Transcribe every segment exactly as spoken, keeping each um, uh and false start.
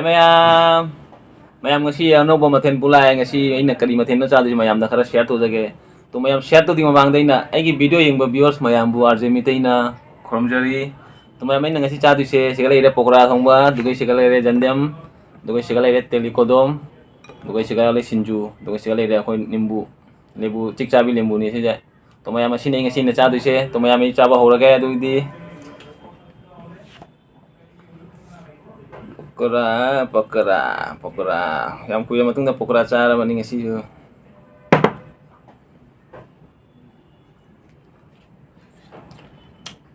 ꯃꯌꯥꯝ, ꯃꯌꯥꯝ ꯉꯁꯤ ꯑꯅꯧꯕ ꯃꯊꯦꯜ ꯄꯨꯂꯥꯛꯑꯦ꯫ ꯉꯁꯤ ꯑꯩꯅ ꯀꯔꯤ ꯃꯊꯦꯜꯅꯣ ꯆꯥꯗꯣꯏꯁꯦ ꯃꯌꯥꯝꯗ ꯈꯔ share ꯇꯧꯖꯒꯦ꯫ ꯇꯣ ꯃꯌꯥꯝ share ꯇꯧꯗ꯭ꯔꯤ ꯃꯃꯥꯡꯗ ꯑꯩꯅ ꯑꯩꯒꯤ video ꯌꯦꯡꯕ viewers ꯃꯌꯥꯝꯕꯨ ꯑꯥꯔ ꯖꯦ ꯃꯤꯇꯩꯅ ꯈꯨꯔꯨꯝꯖꯔꯤ꯫ ꯇꯣ ꯃꯌꯥꯝ ꯑꯩꯅ ꯉꯁꯤ ꯆꯥꯗꯣꯏꯁꯦ ꯁꯤꯒ ꯂꯩꯔꯦ ꯄꯀꯣꯔꯥ ꯊꯣꯡꯕ, ꯑꯗꯨꯒ ꯁꯤꯒ ꯂꯩꯔꯦ ꯖꯟꯗꯦꯝ, ꯑꯗꯨꯒ ꯁꯤꯒ ꯂꯩꯔꯦ ꯇꯦꯂꯤꯀꯣꯗꯣꯝ, ꯑꯗꯨꯒ ꯁꯤꯒ ꯂꯩꯔꯦ ꯁꯤꯡꯖꯨ, ꯑꯗꯨꯒ ꯁꯤꯒ ꯂꯩꯔꯦ ꯑꯩꯈꯣꯏ ꯅꯤꯝꯕꯨ, ꯂꯦꯕꯨ ꯆꯤꯛ ꯆꯥꯕꯤ ꯂꯦꯝꯕꯨꯅꯤ ꯁꯤꯁꯦ꯫ ꯇꯣ ꯃꯌꯥꯝ ꯑꯁꯤꯅꯤ ꯑꯩ ꯉꯁꯤꯅ ꯆꯥꯗꯣꯏꯁꯦ꯫ ꯇꯣ ꯃꯌꯥꯝ ꯑꯩ ꯆꯥꯕ ꯍꯧꯔꯒꯦ꯫ ꯑꯗꯨꯗꯤ ꯄꯀꯣꯔꯥ, ꯄꯀꯣꯔꯥ, ꯄꯀꯣꯔꯥ꯫ ꯌꯥꯝ ꯀꯨꯏꯔ ꯃꯇꯨꯡꯗ ꯄꯀꯣꯔꯥ ꯆꯥꯔꯕꯅꯤ ꯉꯁꯤꯁꯨ꯫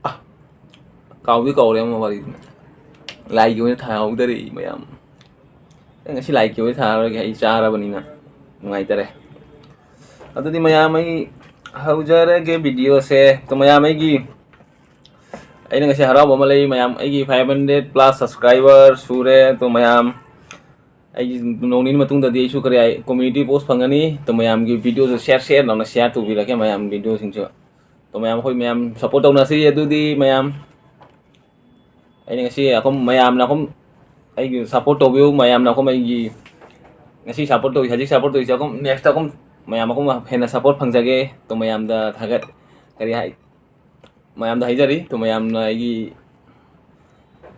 ꯑ, ꯀꯥꯎꯗꯤ ꯀꯥꯎꯔꯦ ꯑꯃ ꯋꯥꯔꯤꯗꯨꯅ꯫ ꯂꯥꯏꯒꯤ ꯑꯣꯏꯅ ꯊꯥꯍꯧꯗꯔꯦ ꯃꯌꯥꯝ꯫ ꯑꯩ ꯉꯁꯤ ꯂꯥꯏꯒꯤ ꯑꯣꯏꯅ ꯊꯥꯔꯔꯣꯏꯒꯦ, ꯑꯩ ꯆꯥꯔꯕꯅꯤꯅ ꯅꯨꯡꯉꯥꯏꯇꯔꯦ꯫ ꯑꯗꯨꯗꯤ ꯃꯌꯥꯝ ꯑꯩ ꯍꯧꯖꯔꯒꯦ videoꯁꯦ꯫ ꯇꯣ ꯃꯌꯥꯝ ꯑꯩꯒꯤ, ꯑꯩꯅ ꯉꯁꯤ ꯍꯔꯥꯎꯕ ꯑꯃ ꯂꯩ ꯃꯌꯥꯝ, ꯑꯩꯒꯤ five hundred plus subscriber ꯁꯨꯔꯦ꯫ ꯇꯣ ꯃꯌꯥꯝ ꯑꯩꯒꯤ ꯅꯣꯡ ꯅꯤꯅꯤ ꯃꯇꯨꯡꯗꯗꯤ ꯑꯩꯁꯨ ꯀꯔꯤ ꯍꯥꯏ, community post ꯐꯪꯒꯅꯤ꯫ ꯇꯣ ꯃꯌꯥꯝꯒꯤ videoꯁꯨ share, share ꯅꯧꯅ share ꯇꯧꯕꯤꯔꯛꯀꯦ ꯃꯌꯥꯝ videoꯁꯤꯡꯁꯨ꯫ ꯇꯣ ꯃꯌꯥꯝ ꯑꯩꯈꯣꯏ ꯃꯌꯥꯝ support ꯇꯧꯅꯁꯤ꯫ ꯑꯗꯨꯗꯤ ꯃꯌꯥꯝ ꯑꯩꯅ ꯉꯁꯤ ꯑꯩꯈꯣꯏ ꯃꯌꯥꯝꯅ ꯑꯩꯈꯣꯏ ꯑꯩꯒꯤ support ꯇꯧꯕꯤꯌꯨ꯫ ꯃꯌꯥꯝꯅ ꯑꯩꯈꯣꯏ ꯑꯩꯒꯤ ꯉꯁꯤ support ꯇꯧꯕꯤ, ꯍꯧꯖꯤꯛ support ꯇꯧꯕꯤꯁꯦ ꯑꯩꯈꯣꯏ nextꯇ ꯑꯩꯈꯣꯏ ꯃꯌꯥꯝ ꯑꯩꯈꯣꯏ ꯍꯦꯟꯅ support ꯐꯪꯖꯒꯦ꯫ ꯇꯣ ꯃꯌꯥꯝꯗ ꯊꯥꯒꯠ, ꯀꯔꯤ ꯍꯥꯏ, ꯃꯌꯥꯝꯗ ꯍꯥꯏꯖꯔꯤ꯫ ꯇꯣ ꯃꯌꯥꯝꯅ ꯑꯩꯒꯤ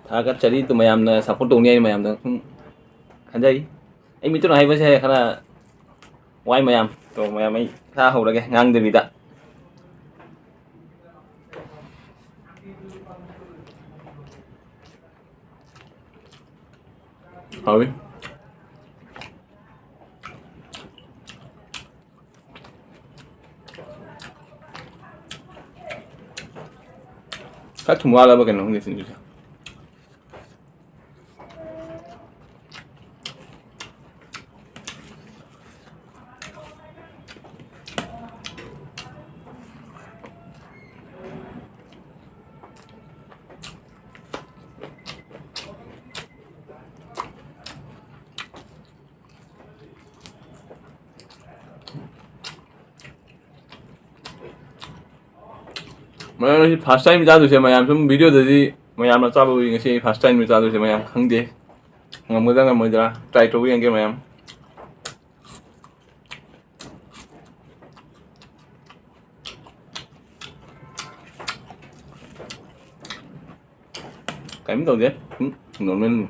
ꯊꯥꯒꯠꯆꯔꯤ꯫ ꯇꯣ ꯃꯌꯥꯝꯅ support ꯇꯧꯅꯤ ꯍꯥꯏꯅ ꯃꯌꯥꯝꯗ ꯁꯨꯝ ꯈꯟꯖꯩ꯫ ꯑꯩ ꯃꯤꯇꯩꯂꯣꯟ ꯍꯥꯏꯕꯁꯦ ꯈꯔ ꯋꯥꯏ ꯃꯌꯥꯝ꯫ ꯇꯣ ꯃꯌꯥꯝ ꯑꯩ ꯆꯥ ꯍꯧꯔꯒꯦ ꯉꯥꯡꯗꯕꯤꯗ꯫ ꯍꯥꯎꯏ꯫ ꯈꯔ ꯊꯨꯝ ꯋꯥꯠꯂꯕ ꯀꯩꯅꯣ ꯈꯪꯗꯦ ꯁꯤꯡꯖꯨꯁꯦ꯫ ꯃꯌꯥꯝ, ꯉꯁꯤ first time ꯆꯥꯗꯣꯏꯁꯦ ꯃꯌꯥꯝ꯫ ꯁꯨꯝ videoꯗꯗꯤ ꯃꯌꯥꯝꯅ ꯆꯥꯕ ꯎꯏ, ꯉꯁꯤ ꯑꯩ first time ꯆꯥꯗꯣꯏꯁꯦ ꯃꯌꯥꯝ ꯈꯪꯗꯦ꯫ ꯉꯝꯒꯗ꯭ꯔꯥ ꯉꯝꯃꯣꯏꯗ꯭ꯔꯥ try ꯇꯧꯕ ꯌꯦꯡꯒꯦ ꯃꯌꯥꯝ꯫ ꯀꯩꯝ ꯇꯧꯗꯦ꯫ ꯎꯝ, ꯅꯣꯔꯃꯦꯜꯅꯤ꯫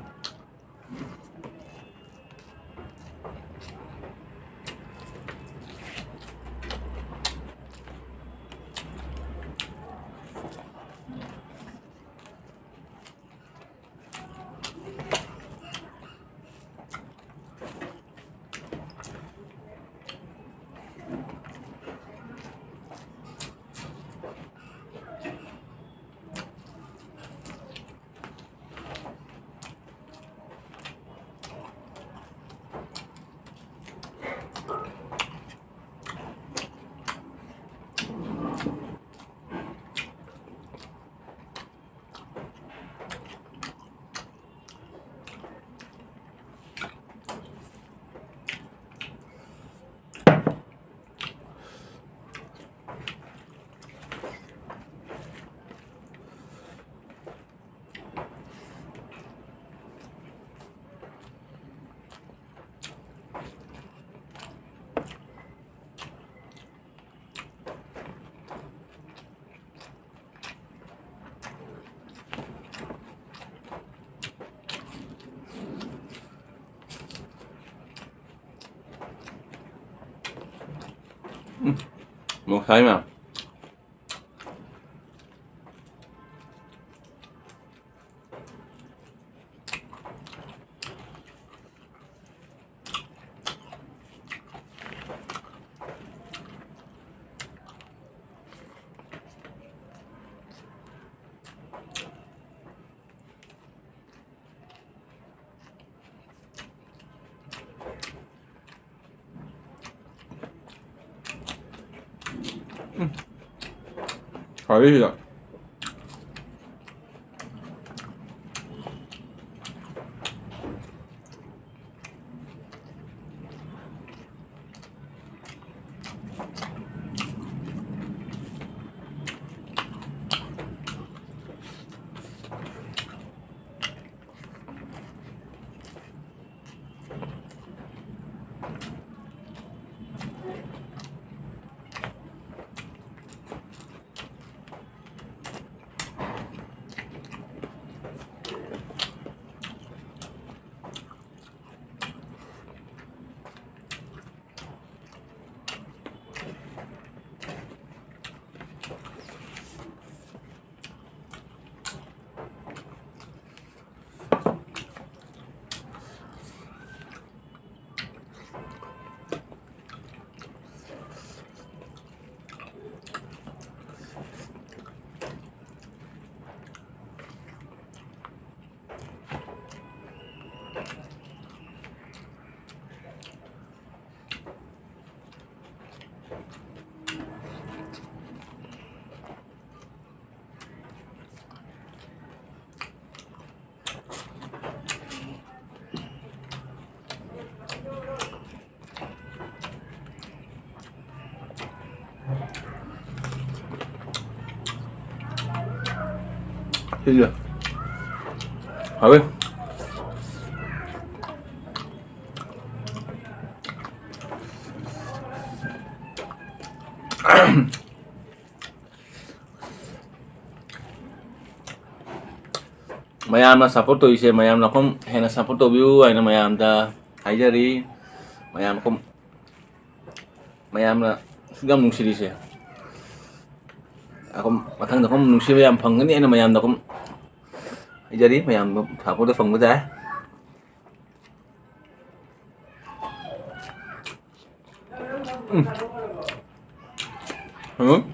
ꯎꯝ, ꯃꯣꯔꯣꯛ ꯁꯥꯏ ꯃꯌꯥꯝ꯫ ꯎꯝ꯫ ꯍꯥꯎꯋꯤ ꯁꯤꯗ꯫ ꯁꯤꯁꯨ ꯍꯥꯎꯋꯤ꯫ ꯃꯌꯥꯝꯅ ꯁꯞꯄꯣꯔꯠ ꯇꯧꯔꯤꯁꯦ, ꯃꯌꯥꯝꯅ ꯑꯩꯈꯣꯏ ꯍꯦꯟꯅ ꯁꯞꯄꯣꯔꯠ ꯇꯧꯕꯤꯌꯨ ꯍꯥꯏꯅ ꯃꯌꯥꯝꯗ ꯍꯥꯏꯖꯔꯤ꯫ ꯃꯌꯥꯝ ꯑꯩꯈꯣꯏ ꯃꯌꯥꯝꯅ ꯑꯁꯨꯛ ꯌꯥꯝ ꯅꯨꯡꯁꯤꯔꯤꯁꯦ, ꯑꯩꯈꯣꯏ ꯃꯊꯪꯗ ꯑꯩꯈꯣꯏ ꯅꯨꯡꯁꯤꯕ ꯌꯥꯝ ꯐꯪꯒꯅꯤ ꯍꯥꯏꯅ ꯃꯌꯥꯝꯗ ꯑꯩꯈꯣꯏ ꯍꯥꯏꯖꯔꯤ꯫ ꯃꯌꯥꯝꯗꯣ ꯁꯞꯄꯣꯔꯠꯇꯣ ꯐꯪꯕ ꯇꯥꯏ꯫ ꯎꯝ꯫ ꯎꯝ꯫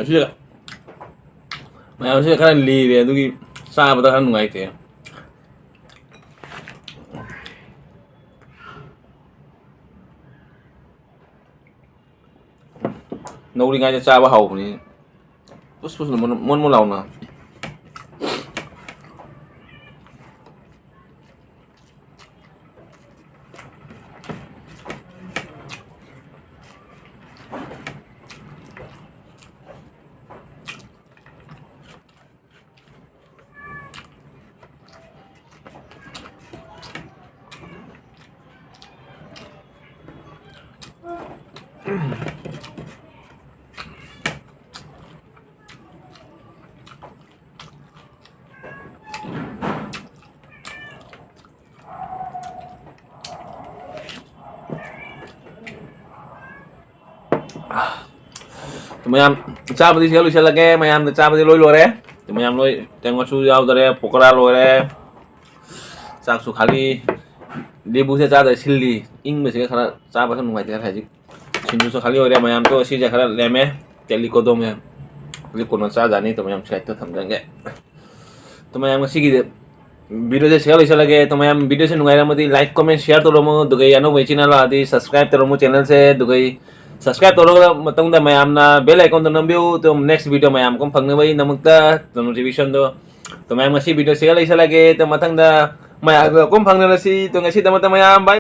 ꯁꯤꯗ ꯃꯌꯥꯝꯁꯤꯗ ꯈꯔ ꯂꯤꯔꯦ, ꯑꯗꯨꯒꯤ ꯆꯥꯕꯗ ꯈꯔ ꯅꯨꯡꯉꯥꯏꯇꯦ꯫ ꯅꯧꯔꯤꯉꯩꯗ ꯆꯥꯕ ꯍꯥꯎꯕꯅꯤ꯫ ꯄꯨꯁ ꯄꯨꯁ ꯃꯣꯟ ꯃꯣꯟ ꯃꯣꯟ ꯂꯥꯎꯅ꯫ ꯃꯌꯥꯝ ꯆꯥꯕꯗꯤ ꯁꯤꯗ ꯂꯣꯏꯁꯤꯜꯂꯒꯦ꯫ ꯃꯌꯥꯝꯗ ꯆꯥꯕꯗꯤ ꯂꯣꯏ ꯂꯣꯏꯔꯦ꯫ ꯃꯌꯥꯝ ꯂꯣꯏ ꯇꯦꯡꯀꯣꯠꯁꯨ ꯌꯥꯎꯗꯔꯦ, ꯄꯀꯣꯔꯥ ꯂꯣꯏꯔꯦ꯫ ꯆꯥꯛꯁꯨ ꯈꯥꯂꯤ꯫ ꯂꯦꯕꯨꯁꯦ ꯆꯥꯗ ꯁꯤꯜꯂꯤ꯫ ꯏꯪꯕꯁꯤꯒ ꯈꯔ ꯆꯥꯕꯁꯨ ꯅꯨꯡꯉꯥꯏꯇꯦ ꯈꯔ ꯍꯧꯖꯤꯛ꯫ ꯁꯤꯡꯖꯨꯁꯨ ꯈꯥꯂꯤ ꯑꯣꯏꯔꯦ꯫ ꯃꯌꯥꯝꯗꯣ ꯁꯤꯁꯦ ꯈꯔ ꯂꯦꯝꯃꯦ꯫ ꯇꯦꯂꯤ ꯀꯣꯗꯣ ꯃꯌꯥꯝ꯫ ꯍꯧꯖꯤꯛ ꯀꯣꯟꯅ ꯆꯥꯖꯥꯅꯤ꯫ ꯑꯗꯣ ꯃꯌꯥꯝ ꯁꯥꯏꯠꯇ ꯊꯝꯖꯔꯒꯦ꯫ ꯑꯗꯣ ꯃꯌꯥꯝ ꯉꯁꯤꯒꯤꯗꯤ ꯚꯤꯗꯤꯑꯣꯁꯦ ꯁꯤꯗ ꯂꯣꯏꯁꯤꯜꯂꯒꯦ꯫ ꯑꯗꯣ ꯃꯌꯥꯝ ꯚꯤꯗꯤꯑꯣꯁꯦ ꯅꯨꯡꯉꯥꯏꯔꯝꯃꯗꯤ like, comment, share ꯇꯧꯔꯝꯃꯣ꯫ ꯑꯗꯨꯒ ꯑꯅꯧꯕ ꯏꯆꯤꯟ ꯏꯅꯥꯎ ꯂꯥꯛꯑꯗꯤ subscribe ꯇꯧꯔꯝꯃꯣ channelꯁꯦ꯫ ꯑꯗꯨꯒ subscribe ꯇꯧꯔꯒ ꯃꯇꯨꯡꯗ ꯃꯌꯥꯝꯅ bell iconꯗꯣ ꯅꯝꯕꯤꯌꯨ꯫ ꯑꯗꯣ next video ꯃꯌꯥꯝ ꯀꯨꯝ ꯐꯪꯅꯕꯒꯤꯗꯃꯛꯇ notificationꯗꯣ꯫ ꯑꯗꯣ ꯃꯌꯥꯝ ꯉꯁꯤ ꯚꯤꯗꯤꯑꯣ ꯁꯤꯗ ꯂꯣꯏꯁꯤꯜꯂꯒꯦ꯫ ꯑꯗꯣ ꯃꯊꯪꯗ ꯃꯌꯥꯝꯒ ꯀꯨꯝ ꯐꯪꯅꯔꯁꯤ꯫ ꯑꯗꯣ ꯉꯁꯤꯗꯃꯛꯇ ꯃꯌꯥꯝ bye꯫